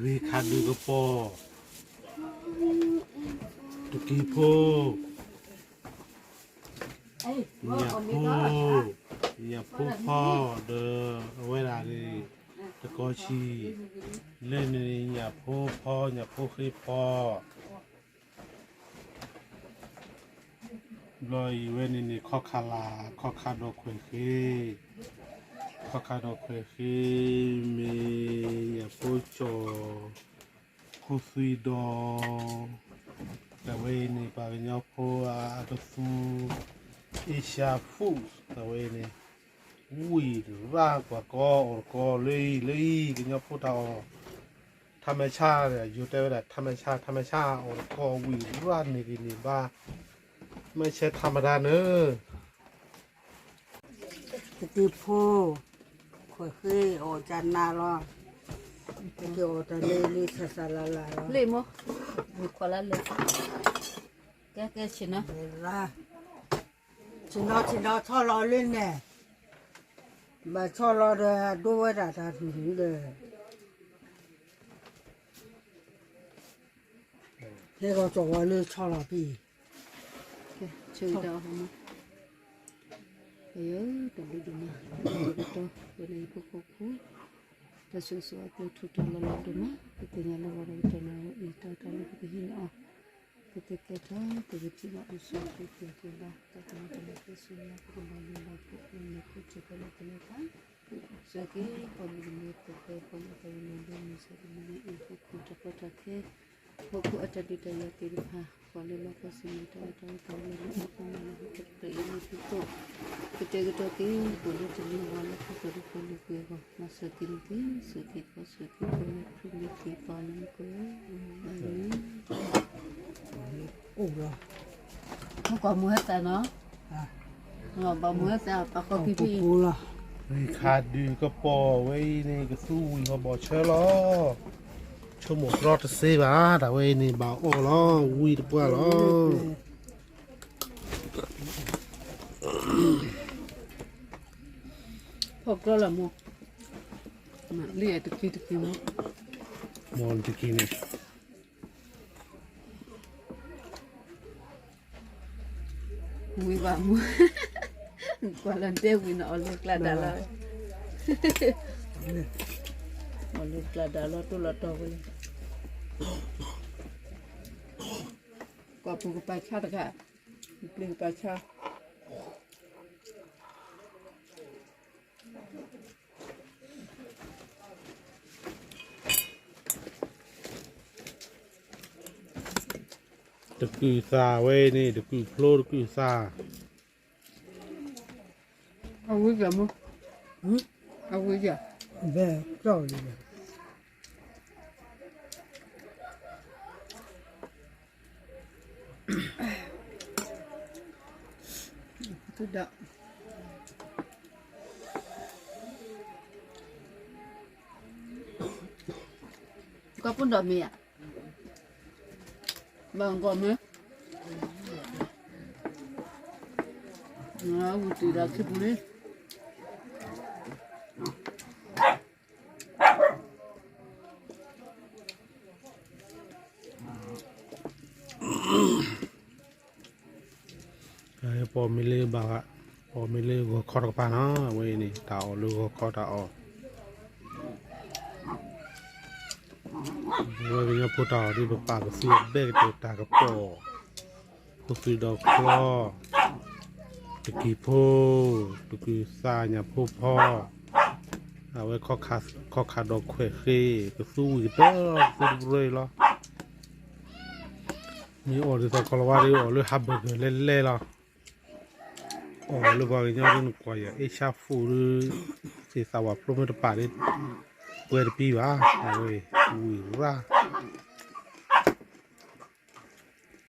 ဂ့ၤခးဒုးကပီၤ, တကံၤဖိ, ညၣ်ဖိ, ညၣ်ဖိဖီ, ဒီးအဝဲဒၣ်န့ၣ် တကီဆံး, လၢန့ၣ်ညၣ်ဖိဖီ, ညၣ်ဖိဃ့ဖီ ဘျီအံၤဝဲန့ၣ်န့ၣ် ခီခါလၢ်, ခီခါဒီးခွဲးဃ့, ခီခါဒီးခွဲးဃ့, မ့ၢ်ညၣ်ဖိကၠီၣ်, ခိၣ်သွံဒီး, တၢ်ဝဲအံၤန့ၣ် ပှၤကညီဖိအကသူ, Asia Foods တၢ်ဝဲအံၤန့ၣ် ဝံၢ်ရၣ်ကွၢ်ကီအီၣ်တကီလၢအံၤလၢအံၤ ကညီဖိတၢ်အီၣ်, ထါမဲာ်ဆါ, ယိၤတဲဝဲဒၣ် ထါမဲာ်ဆါ, ထါမဲာ်ဆါအီၣ်တကီ ဝံၢ်ရၣ်န့ၢ်ဂ့ၤန့ၢ်ဘါ, မ့ၢ်ဆဲးထါမတၤန့ၣ် တကံၤဖိ, ခွဲးဃ့အီၣ်ကနၤလီၤ, တက့ၤအီၣ်တၢ်လၢလၢဆးဆးလၢ်လၢ်လီၤ, လံာ်မိၢ်, မုၢ်ခွါလၢလၢ, ကဲကဲဆ့ၣ်နီၤ ဆ့ၣ်နီၤဆ့ၣ်နီၤဆီလီၤလၢန့ၣ်, ဘၣ်ဆီလီၤဒီးဒိဝဲဒၣ်တၢ်ဖံးန့ၣ်ဒီး, ဟဲကီၢ်ကၠီၣ်ဝါလၢဆီလီၤဖံး, ဆၢကတီၢ်, အယတၢ်ဘျုးဒိၣ်မး, တၢ်ဘျုးဒိၣ်တီ ပဝဲဒၣ်ဟံၣ်ဖိဃီဖိ, တၢ်ဆိၣ်ဂ့ၤဆိၣ်ဝါအပူၤထူးတီၤလီၤလီၤဒိၣ်မး, ပသ့ၣ်ညါလၢဂီၤဒီးကတီၢ်နၣ်ရံၣ်အံၤ တၢ်တၢ်လၢပကဟံးန့ၢ်အီၤ, ပသ့ၣ်ကဲထီၣ် ပကထံၣ်ဘၣ်အိၣ်ဆူၣ်အိၣ်ချ့က့ၤဘၣ် တၢ်ကမၤတၢ်လၢပှဲၤဆူညါ ပကဘၣ်ယိၣ်ဘၣ်ဖှိၣ်လၢနခိၣ်ထံးဖဲလဲၣ်ဖဲလဲၣ်တဖၣ်, စၢက့ၤပှၤမုၢ်ကမဲဖိဃဲ ပှၤလၢတၢ်ရ့လိာ်လၢမုၢ်ဆါတနံၤညါအံၤ ဟီၣ်ခိၣ်တၢ်ကီတၢ်ခဲ, ဟီၣ်ခိၣ်အတၢ်ဒုးတၢ်ယၤသ့ၣ်တဖၣ်, ပှၤလၢလီၢ်ကီၢ်ဆူမဲာ်တၢ်အီၣ်တၢ်အီတၢ်လၢအီၣ်မးလၢဟီၣ်ခိၣ်မးလၢဟီၣ်ခိၣ်တဖျၢၣ်အံၤန့ၣ်သ့ၣ်ကိး, ကတဲာ်ကတီၤက့ၤ ပှၤလၢတမ့ၢ်ဝဲလၢဟီၣ်ခိၣ်တဖျၢၣ်လၢပှဲၤအဂီၢ်, မၤစၢၤက့ၤန့ၣ်သ့, စၢက့ၤပှၤစၢက့ၤပှၤလၢ ဖုလံၤက့ၤပှၤလၢမူခိၣ်, အၤမ့ၣ်. အိၣ်လီၤ, မ့ၢ်ကွၢ်မူဟဲသးနီၤ, ဘၣ်မူဟဲသး ပာ်ဃီဖံဖံ, ဂ့ၤခးဒုးကပီၤဝဲအံၤန့ၣ် ကသူဝံၣ်လီၤဘီၣ်ဆၢလီၤ, ဆိကမိၣ်တြီတစ့ဘၣ် တၢ်ဝဲအံၤန့ၣ် ဘၣ်အီၣ်လီၤ ဝံၣ်တပှၢ်လီၤ. ဖီၣ်ကျီလီၤမိၢ်, လံတကံတကံမိၢ်, မိၢ်တကံန့ၣ် ဝံၤဘၣ်မူ, ကွၢ်လၢဒဲဝံၤန့ၣ် အီၣ်လၢကျါဒၣ်လီၤ, အီၣ်လၢကျါဒၣ်လီၤ တိၢ်လီၤတီၢ်ဝဲလံ, ကွၢ်ပူၤကပာ်ဆါတဂၤ, ပျံၤကပာ်ဆါ တကုၢ်သၣ်ဝဲအံၤန့ၣ် တကုၢ်ဖျိတကုၢ်သၣ်, အဝံယၤမူ, အဝံယၤ, ဘဲကၠီၣ်လံ, ကီၢ်ပူၤဒီးမ့ၢ်ဧါ, ဘၣ်ကီၢ်မ့ၢ်, ဝံၤတုၤဒီးခံပူၤလံ. ပီၣ်မ့ၢ်လၢဘၣ်, ပီၣ်မ့ၢ်လၢဂီၤခီတကပၤနီၤ အဝဲအံၤန့ၣ် တၢ်အီၣ်လၢဂီၤခီတၢ်အီၣ်, ပဝဲကညီဖိတၢ်အီၣ်ဒ်ပပာ်ကသူအဘဲကတၢၢ်တၢ်ကပီၤ, ခိၣ်သွံဒီးချီ, တကံၢ်ဖိ, တကုၢ်သၣ် ညၣ်ဖိဖီ, အဝဲခီခါဒီးခွဲးဃ့, ကသူဝံၣ်ကတၢၢ် ကသူတပရၢအံၤလီၤ. မ့ၢ်အီၣ်ဒ်သိးကီၤလၤဝါဒီး အီၣ်လၢ hamburger လဲၣ်လဲၣ်လီၤ. အီၣ်လၢပှၤကညီဒ်နကွၢ်ယၤ Asia Foods ဒ် သ့ၣ်သးဝးဖျိမ့ၢ်တပာ်ဒီး ပှဲၤတပံဘၣ်, အဝဲ ဝံၣ်ရၣ်